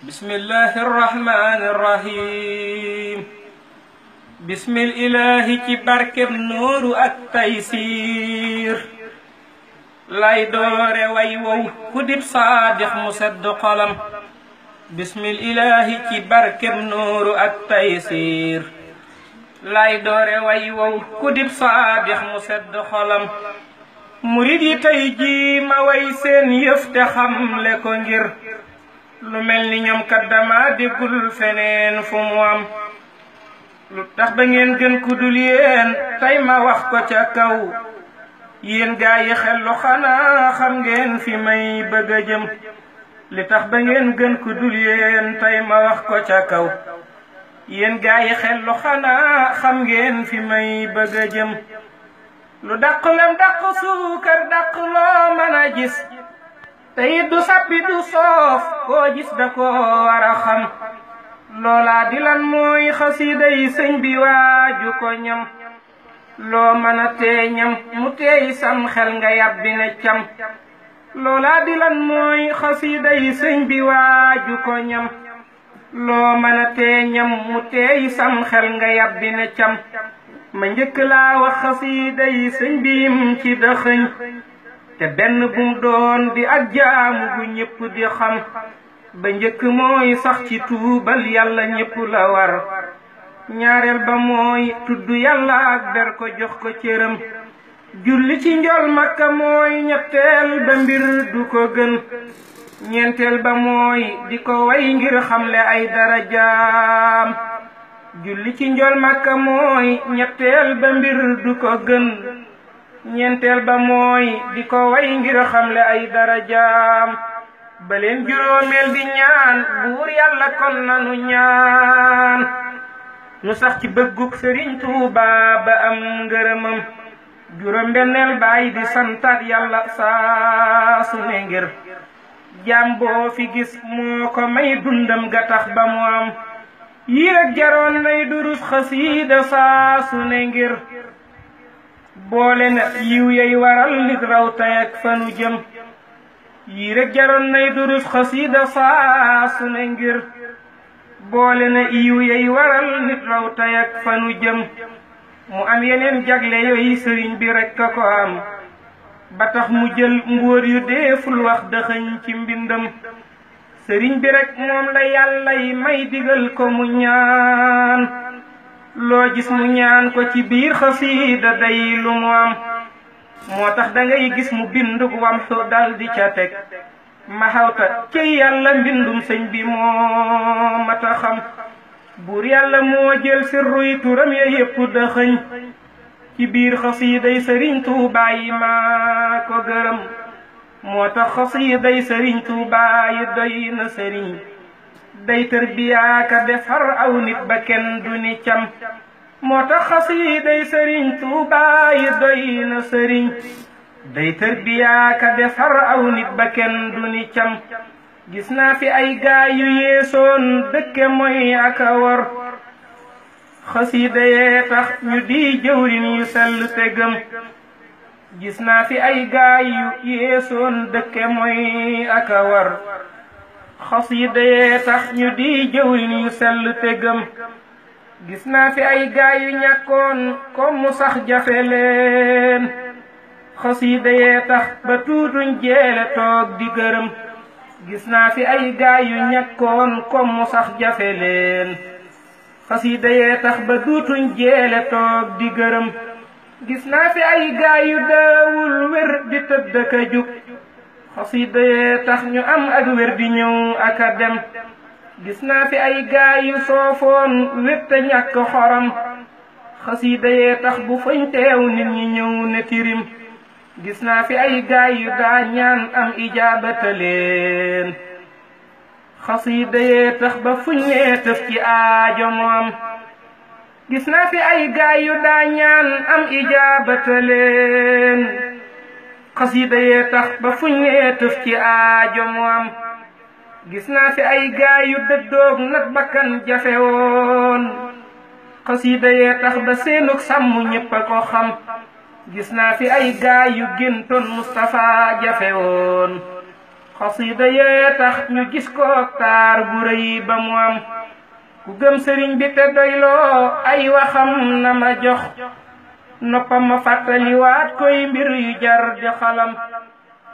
بسم الله الرحمن الرحيم بسم الإله كبركب نور التيسير لاي دور ويوو كدب صادق مسد قلم بسم الإله كبركب نور التيسير لاي دور ويوو كدب صادق مسد قلم مريدي تيجي ما ويسين يفتخم لكو ngir lu melni ñom kat dama degul feneen fu mu am lu tax ba ngeen gën ku dul yeen tay ma wax ko ca kaw yeen gaay xel lu xana xam ngeen fi may bëgg jëm li tax ba ngeen gën ku dul yeen tay ma wax ko ca kaw yeen gaay xel lu xana xam ngeen fi may bëgg jëm lu dàq lam dàq suukar dàq loo mën a gis tey du sappi du soof koo gis da ko war a xam loola di lan mooy xasida yi sëñ bi waaju ko ñam loo mën a tee ñam mu teey sam xel nga yàbbi ne cam loola di lan mooy xasida yi sëñ bi waaju ko ñam loo mën a tee ñam mu teey sam xel nga yàbbi ne cam ma njëkk laa wax xasida yi sëñ bi yim ci dëxëñ te benn bum doon di ak jaamu bu ñépp di xam ba njëkk mooy sax ci tuubal yàlla ñépp la war ñaareel ba mooy tudd yàlla ak ber ko jox ko cëram julli ci njol makka mooy ñetteel ba mbir du ko gën ñeenteel ba mooy di ko way ngir xamle ay darajaam julli ci njol makka mooy ñetteel ba mbir du ko gën ñeenteel ba mooy di ko way ngir xamle ay darajaam ba leen juróomeel di ñaan buur yàlla kon nanu ñaan nu sax ci bëggug Sëriñ Tuuba ba am ngërëmam juróom benneel baay di santaat yàlla saa su ne ngir jaam boo fi gis moo ko may dundam ga tax ba mu am yii rek jaroon nay durus xasiida saa su ne ngir boole na yiw yey waral nit raw tay ak fanu jëm yii rek jaroon nay durus xasida saa su ne ngir boole na yiw yey waral nit raw tay ak fanu jëm mu am yeneen jagle yooyu sëriñ bi rek ka ko am ba tax mu jël mbóor yu deeful wax dëxëñ ci mbindam sëriñ bi rek moom la yàlla yi may digal ko mu ñaan loo gis mu ñaan ko ci biir xasida day lu mu am moo tax da ngay gis mu bindug wam su dal di ca teg ma xawta ci yàlla mbindum sëñ bi moo mata xam buur yàlla moo jël sirruy turam ya yépp dëxëñ ci biir xasiday sëriñ Tuubaa yi maa ko gërëm moo tax xasiday sëriñ Tuubaa yi doy na sëriñ day tërbiyaa ka defar aw nit ba kenn du ni cam moo tax xasiiday sëriñ Tuubaa yi doy na sëriñ day tërbiyaa ka defar aw nit ba kenn du ni cam gis naa fi ay gaay yu yeesoon dëkke mooy ak a wor xasiida yee tax ñu di jëwrin yu sell te gëm gis naa fi ay gaay yu yeesoon dëkke mooy ak a wor xasida yee tax ñu di jëwriñ yu sell te gëm gis naa fi ay gaay yu ñàkkoon comme mu sax jafe leen xasida yee tax ba tuutuñ jeele toog di gërëm gis naa fi ay gaay yu ñàkkoon comme mu sax jafe leen xasida yee tax ba tuutuñ jeele toog di gërëm gis naa fi ay gaay yu daawul wér di tëdd ka jug xasida yee tax ñu am ak wér di ñëw ak a dem gis naa fi ay gaay yu soofoon wér te ñàkk xorom xasida yee tax bu fañ teew nit ñi ñëw ne tirim gis naa fi ay gaay yu daa ñaan am ijaabata leen xasida yee tax ba fuñ nee tëf ci aajo mu am gis naa fi ay gaay yu daa ñaan am ijaabata leen xasida yee tax ba fuñ nee tëf ci aajo mu am gis naa fi ay gaay yu dëddoog nag bakkan jafe woon xasida yee tax ba seenug sàmm ñépp a ko xam gis naa fi ay gaay yu géntoon Mustafa jafe woon xasida yee tax ñu gis ko taar bu rëy ba mu am ku gëm sëriñ bi te doyloo ay waxam na ma jox noppam ma fàttaliwaat koy mbir yu jar di xalam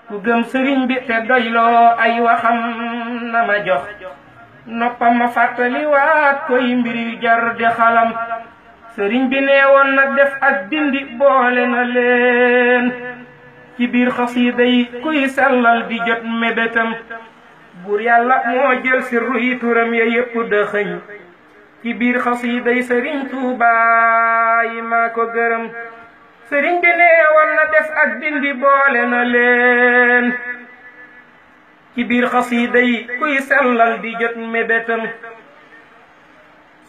ku gëm sëriñ bi te doyloo ay waxam na ma jox noppam ma fàttaliwaat koy mbir yu jar di xalam sëriñ bi nee woon na def ak dindi boole na leen ci biir xasida yi kuy sellal di jot mébétam buur yàlla moo jël sirru yi turam ya yépp dëxëñ ci biir xasida yi sëriñ Tuubaa yi maa ko gërëm sëriñ bi nee woon na def ak dindi boole na leen ci biir xasida yi kuy sellal di jot mébétam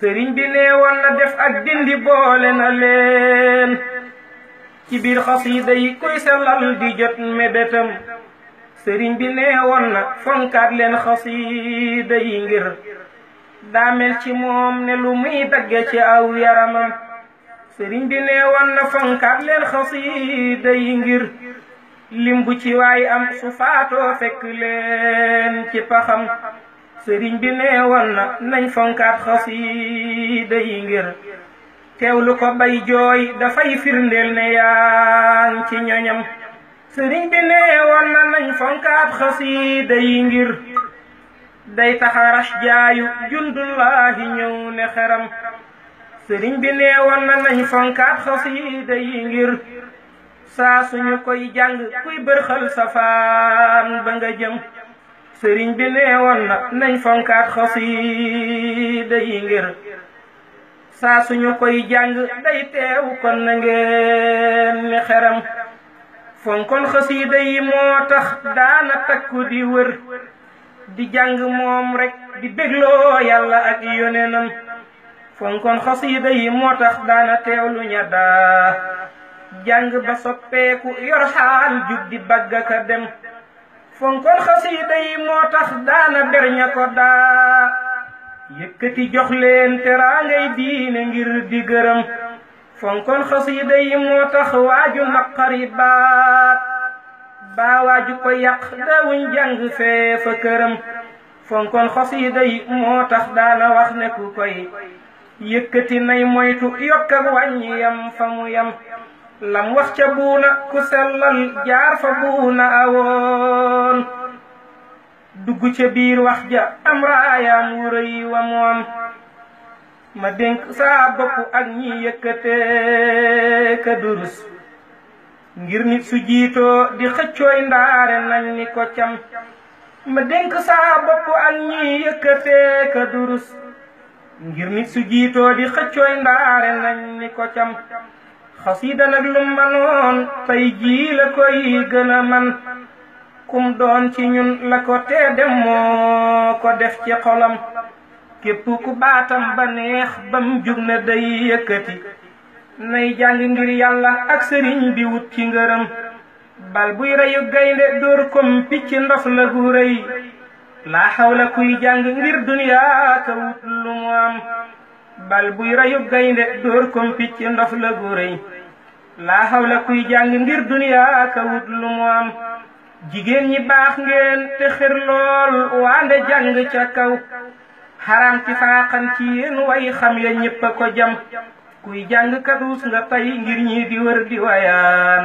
sëriñ bi nee woon na def ak dindi boole na leen ci biir xasida yi kuy sellal di jot mébétam sëriñ bi nee woon na fonkaat leen xasida yi ngir daa mel ci moom ne lu muy dagge ci aw yaramam sëriñ bi nee woon na fonkaat leen xasida yi ngir lim bu ci waay am su faatoo fekk leen ci paxam sëriñ bi nee woon na nañ fonkaat xasida yi ngir teewlu ko bay jooy dafay firndeel ne yaa ci ñoñam sëriñ bi nee woon na nañ fonkaat xasida yi ngir day taxarash jaayu jundullahi ñëw ne xeram sëriñ bi nee woon na nañ fonkaat xasida yi ngir saa suñu koy jàng kuy bërxal safaan ba nga jëm sëriñ bi nee woon na nañ fonkaat xasida yi ngir saa suñu koy jàng day teew kon na ngeen ni xeram fonkon xasida yi moo tax daana takku di wër di jàng moom rek di bégloo yàlla ak yonenam fonkon xasida yi moo tax daana teewlu ña daa jàng ba soppeeku yor xaal jug di baggaka dem fonkon xasida yi moo tax daana ber ña ko daa yëkkati jox leen teraangay diine ngir di gërëm fonkon xasida yi moo tax waaju naqari baat baa waaju ko yàq dawuñ jàng fee fa këram fonkon xasida yi moo tax daana wax ne ku koy yëkkati nay moytu yokk ak wàññi yam fa mu yam lam wax ca buuna ku sellal jaar fa buuna awoon dugg ca biir wax ja am raayam wu rëy wa moom ma dénk saa bopp ak ñi yëkkatee ka durus ngir nit su jiitoo di xëccooy ndaare nañ ni ko cam ma dénk saa bopp ak ñi yëkkatee ka durus ngir nit su jiitoo di xëccooy ndaare nañ ni ko cam xasida nag lu manoon tey jii la koy gën a man kum doon ci ñun la ko tee dem moo ko def ci xolam képp ku baatam ba neex bam jug na day yëkkati nay jàng ngir yàlla ak sëriñ bi wut ci ngërëm bal buy reyu gaynde dóor kom picc ndof la gu rëy laa xawla kuy jàng ngir duniyaa ka wut lu mu am bal buy reyu gaynde dóor kom picc ndof la gu rëy laa xawla kuy jàng ngir duniyaa ka wut lu mu am jigéen ñi baax ngeen te xër lool waande jàng ca kaw xaraam ci faaxan ci yéen way xam ya ñépp a ko jam kuy jàng kaduus nga tey ngir ñi di wër di wayaan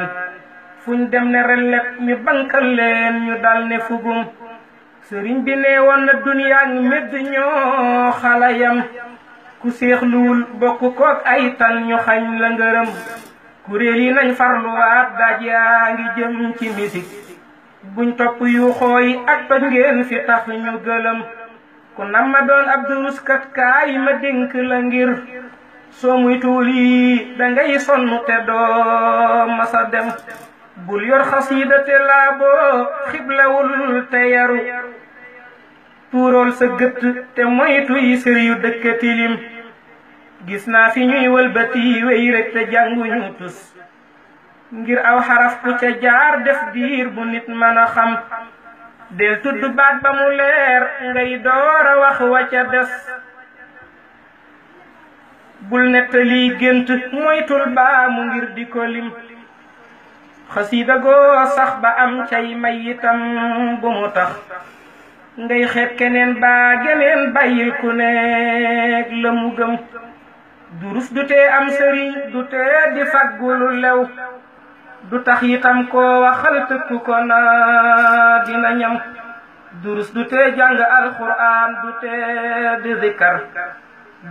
fuñ dem ne rellet ñu bankal leen ñu dal ne fugum sëriñ bi nee woon na duniyaa ngi medd ñoo xala yam ku seexluwul bokk kook ay tan ñu xañ la ngërëm kuréel yi nañ farluwaat daaj yaa ngi jëm ci misik buñ topp yu xooy ak toj ngeen fi tax ñu gëlëm ku nam ma doon ab duruskat kaay ma dénk la ngir soo muy tuul yi dangay sonn te doo masa dem bul yor xasida te laaboo xiblawul te yaru tuurool sa gëtt te moytu yi sër yu dëkk tilim gis naa fi ñuy wëlbati wey rek te jànguñu tus ngir aw xaraf ku ca jaar def diir bu nit mën a xam del tudd baat ba mu leer ngay door a wax wa ca des bul nettali gént moytul baa mu ngir di ko lim xasiida goo sax ba am cay may itam bu mu tax ngay xeeb keneen baa geneen bàyyil ku nekk la mu gëm durus du tee am sëriñ du tee di faggulu lew du tax itam koo waxal tëkku ko na dina ñam durus du tee jàng alxuraan du tee di zikkar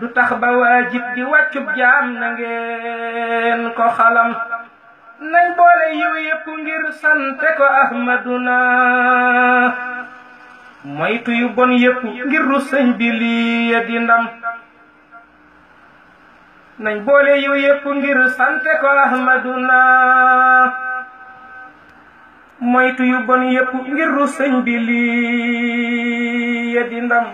du tax ba waajib di wàccub jaam na ngeen ko xalam nañ boole yiw yépp ngir sante ko ahmaduna moytu yu bon yépp ngir ru sëñ bi lii ya di ndam nañ boole yiw yépp ngir sante ko ahmaduna moytu yu bon yépp ngir ru sëñ bi lii ya di ndam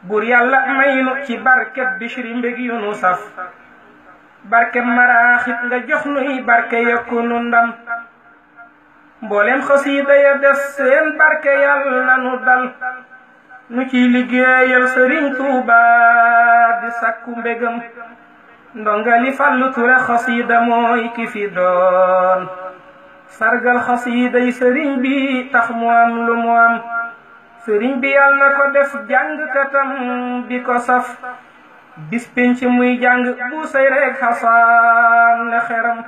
buur yàlla may nu ci barkeb Bichri mbég yu nu saf barkeb maraaxit nga jox nuy barke yokku nu ndam mboolem xasiida ya des seen barke yàlla na nu dal nu ciy liggéeyal Sëriñ Tuuba di sakku mbégam ndongali Fallu Ture xasiida mooy ki fi doon sargal xasiida yi sëriñ bi tax mu am lu mu am sëriñ bi yàlla na ko def jàngkatam bi ko saf bis penc muy jàng bu say rek xasaan ne xeram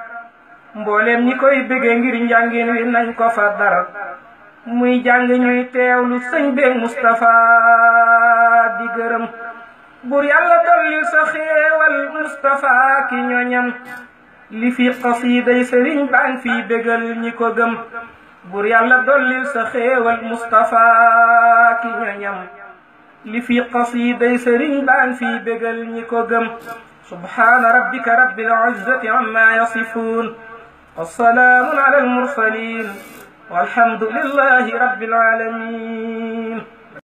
mbooleem ñi koy bëgge ngir njàngin wi nañ ko fa dara muy jàng ñuy teewlu sëñ beeg Mustafa di gërëm bur yàlla dolli sa xéewal Mustafa ki ñoñam li fi xasiiday sëriñ baan fii bégal ñi ko gëm bur yàlla dolli sa xéewal Mustafa ki ñoñam li fi xasiiday sëriñ baan fii bégal ñi ko gëm subhaana rabbika rabbil izzati amma yasifuun والسلام على المرسلين والحمد لله رب العالمين